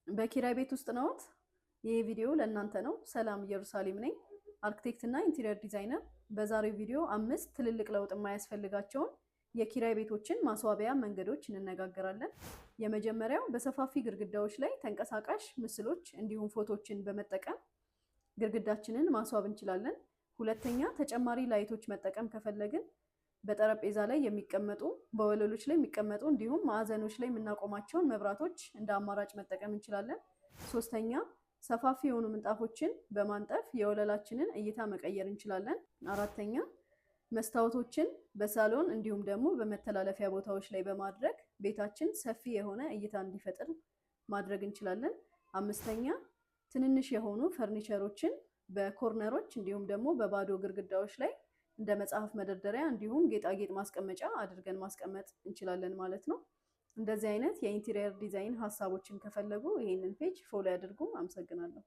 በኪራይ ቤት ውስጥ ነዎት? ይህ ቪዲዮ ለእናንተ ነው። ሰላም፣ ኢየሩሳሌም ነኝ፣ አርክቴክት እና interior designer። በዛሬው ቪዲዮ አምስት ትልልቅ ለውጥ የማያስፈልጋቸውን የኪራይ ቤቶችን ማስዋቢያ መንገዶች እንነጋገራለን። የመጀመሪያው በሰፋፊ ግድግዳዎች ላይ ተንቀሳቃሽ ምስሎች እንዲሁም ፎቶዎችን በመጠቀም ግድግዳችንን ማስዋብ እንችላለን። ሁለተኛ፣ ተጨማሪ light ኦች መጠቀም ከፈለግን በጠረጴዛ ላይ የሚቀመጡ፣ በወለሎች ላይ የሚቀመጡ እንዲሁም ማዕዘኖች ላይ የምናቆማቸውን መብራቶች እንደ አማራጭ መጠቀም እንችላለን። ሶስተኛ፣ ሰፋፊ የሆኑ ምንጣፎችን በማንጠፍ የወለላችንን እይታ መቀየር እንችላለን። አራተኛ፣ መስታወቶችን በሳሎን እንዲሁም ደግሞ በመተላለፊያ ቦታዎች ላይ በማድረግ ቤታችን ሰፊ የሆነ እይታ እንዲፈጥር ማድረግ እንችላለን። አምስተኛ፣ ትንንሽ የሆኑ furniture ኦችን በ corner ኦች እንዲሁም ደግሞ በባዶ ግድግዳዎች ላይ እንደ መጽሐፍ መደርደሪያ እንዲሁም ጌጣጌጥ ማስቀመጫ አድርገን ማስቀመጥ እንችላለን ማለት ነው። እንደዚህ አይነት የ interior design ሀሳቦችን ከፈለጉ ይህንን page follow ያድርጉ። አመሰግናለሁ።